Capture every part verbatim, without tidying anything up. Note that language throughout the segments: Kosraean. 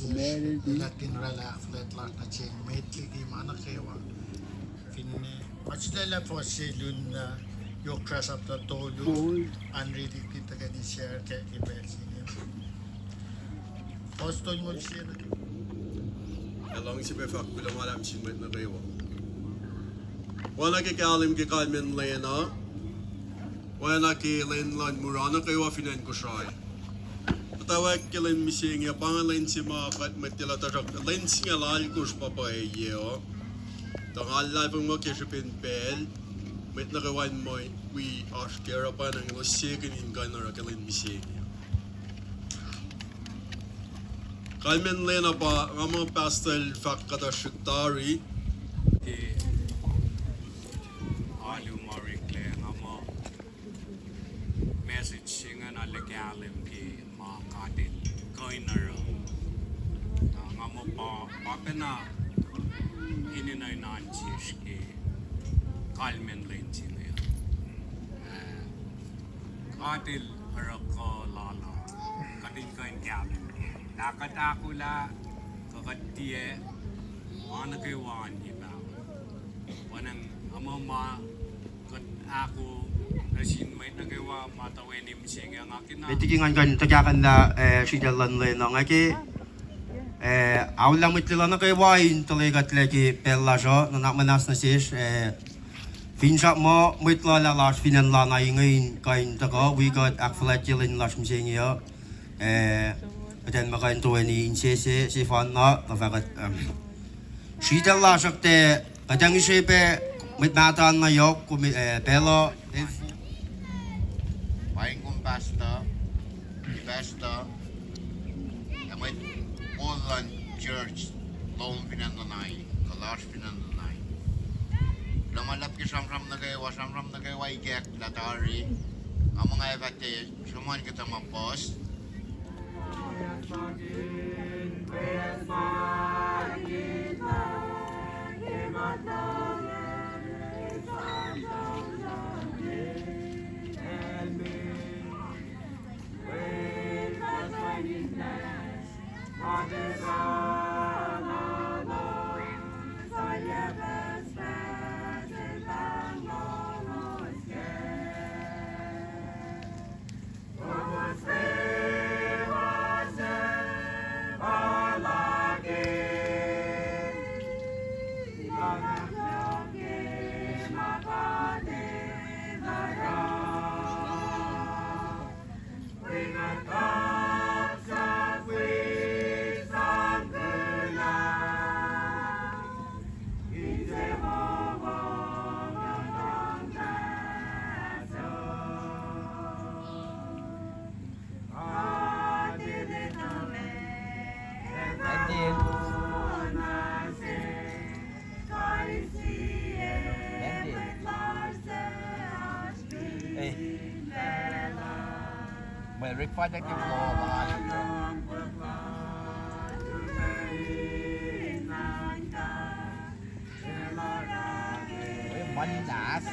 Latin rala flat lasr nuh sin met liki ma nuh kwewa. Finne, ma sulaclah fuhs se lun, uh, Yohk Srah sapta tolu, an riti ki tuhkweni share ke, ke pacl se inge. Fuhs tolngoul sie nuh ke. Ac luhngse pac fahk kuloh ma luhlahp sin mwet nuh kwewa. Oacna ke kahlwem ke kalmacn lwen uh, oacna ke lwen luhn mura nuh kwewa fin acn Kosrae. Muhtwacwacack ke lwen mihsenge, pa inge lwen se ma kuht mwet elos tuhsruhk lwen singucul alkosr pa pwacye uh. Tuh nga luhlahlfongi muh ke srihpen pacl, mwet nuh kwewa in muh wi oasr ke oruh pacna elos sekin in kuh in oruh ke lwen mihsenge. Kalmacn lwen uh pa nga muh pastor el fahk kuhtuh srihk tari. Ke alu ma oreklac nga muh message se ingacn arlac kahlwem ke ma God El kuh in oruh. Na nga muh pa, pa pacna enenuh in oan sesr ke kalmacn lwen se inge. Ah, God El oruh kuh lal uh, kuht in kuh in kahlwem. Na kuht ahkolah, kuh kuht tiac, ma nuh kwewa an ye pahol. Oacna nga muh ma kuht ahko nuh sin mwet nuh kwewa ma toeni mihsenge nga kena. Met liki ngan kuh in tuhkahkuhnlah, eh, sritacl luhn lwen uh inge ke, eh, aollah mwet lwelah nuh kwewa in tuhlac kuhtlac ke pacl lasr uh, nuhnak muhnahs nuh sesr, eh, finsrak muh mwet luhlah lasr fin acn Lana inge in kuh in tuhkuh wi kuht ahkfuhlwactye lwen lasr mihsenge uh. Eh, kuht in muh kuh in toeni insese sefanna, tuh fah kuht, um, sritacl lasr uh kuht ac ngihsre pac mwet mahtuh na yohk, kom, eh, pacl uh, eh, paing kom pastor, pastor, ac mwet kol luhn church lom fin acn Lana, kuh lasr fin acn Lana. Kuloh ma luhlahp ke sramsram nuh kwewa, sramsram nuh kwewa ikacklah tari. Nga muh nga ac fah tiac sruhmuhn kuhtuh ma puhs. Hey. Mwe Rick Fadek ke vlog. Mwe Manas.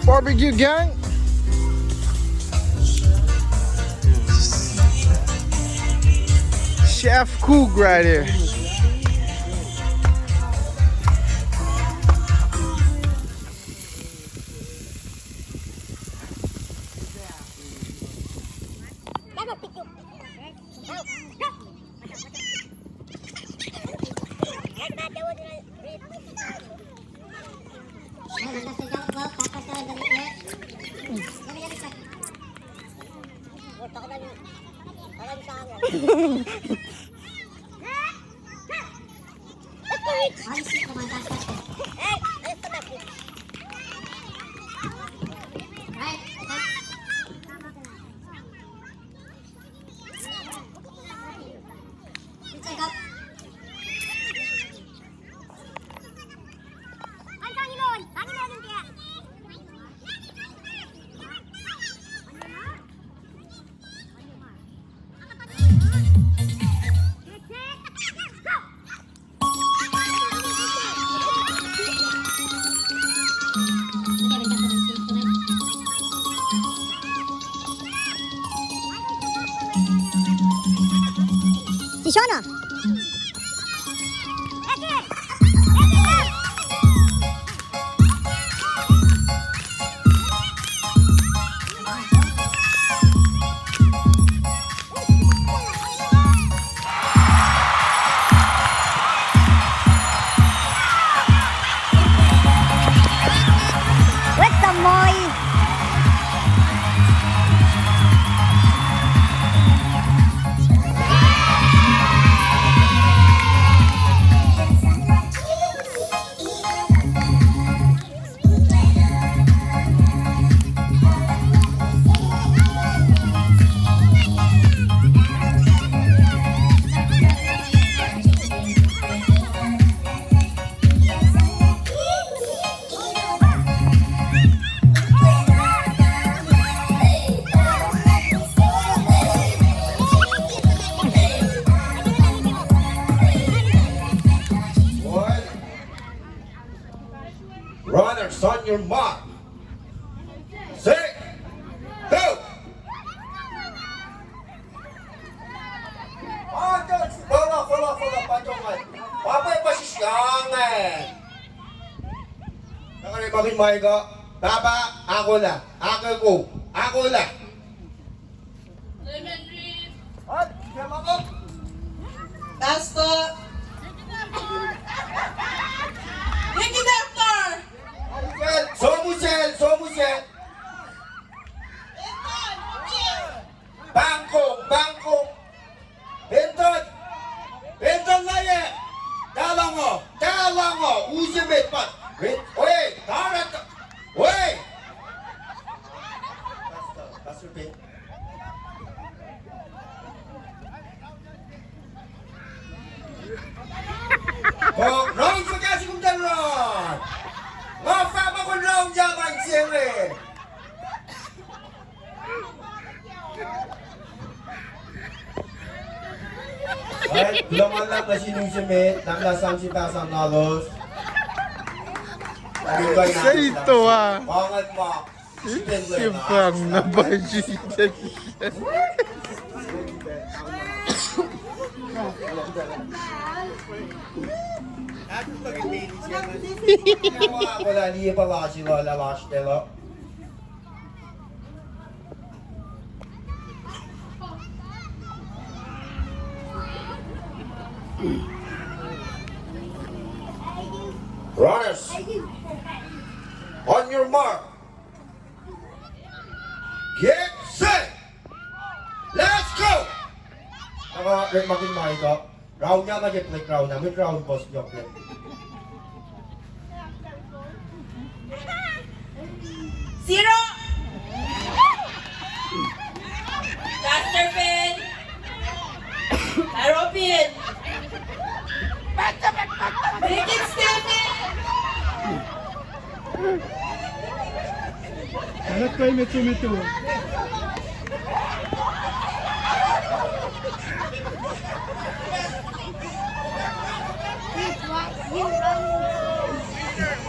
Barbecue gang. Chef Coog right here. Sisona. Wet sa moi. Runners, on your mark. Set. Go. Fohlohk, fohlohk, fohlohk, pa tong an. Pa pwe pa sisya ngan. Nga kare makin maika. Pahpah, ahkolah. Ahkoko. Ahkolah. Pastor. Nicky Doctor. Somusel, somusel. Pahngkong, pahngkong. Benton. Benton laye. Talango, talango. Use met pat. Oi, tara ta-, oi. Pastor, Pastor Ben. Kom round fuhkah se kom tuh run? Nga fahk ma kom round ya man se inge. Kuloh ma luhlahp nuh sin use met, na kuloh sang sin pastor lalos. Seito ah. Pangad ma. Sipang na pa Jesus. Kola liye pa lasr, lasr telo. Runners, on your mark. Get set. Let's go. Aga, red makin maika. Round ya na ke playground, na mid round bus job le. Zero. Pastor Ben. Aeroplane. Make it stupid. Anak ko, ito, ito.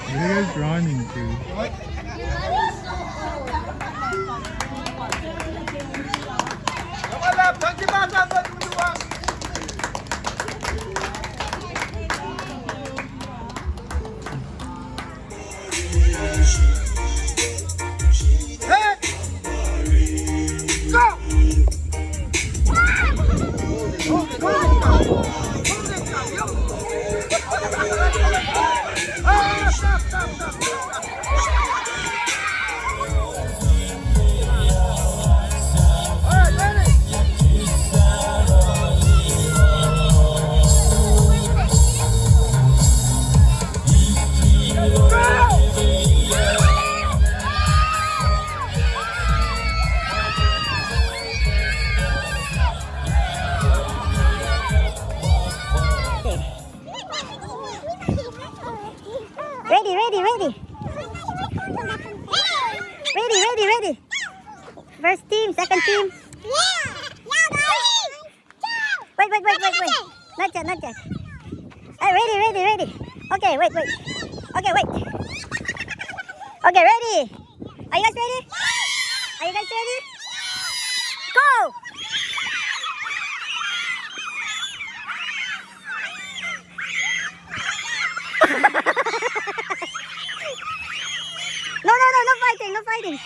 Where is running to? Hey! Go! First team, second team. Yeah. Yeah, guys. Wait, wait, wait, wait, wait. Not yet, not yet. Hey, ready, ready, ready. Okay, wait, wait. Okay, wait. Okay, ready. Are you guys ready? Are you guys ready? Go! No, no, no, no fighting, no fighting.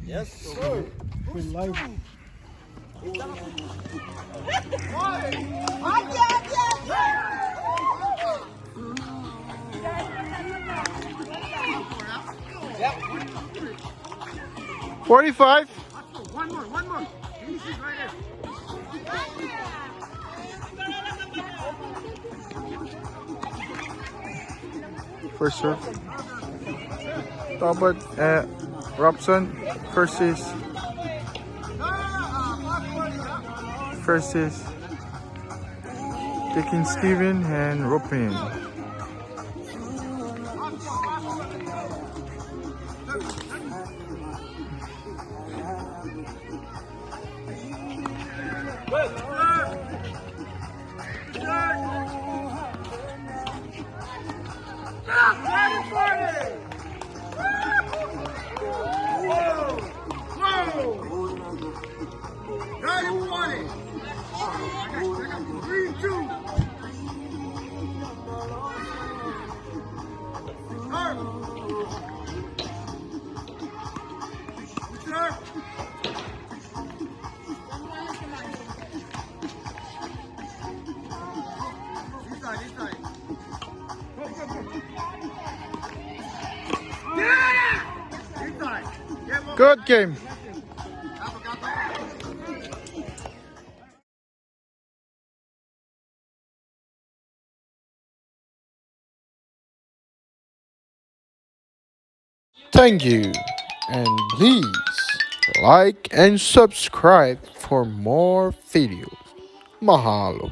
Yes, sir. Forty-five. One more, one more. Finish it right there. First serve. Talbot, uh, Robson versus, versus Tekin Steven and Robin. Whoa! Whoa! Got him on it! Three, two! Sharp! Sharp! Inside, inside. Good game. Thank you, and please like and subscribe for more videos. Mahalo.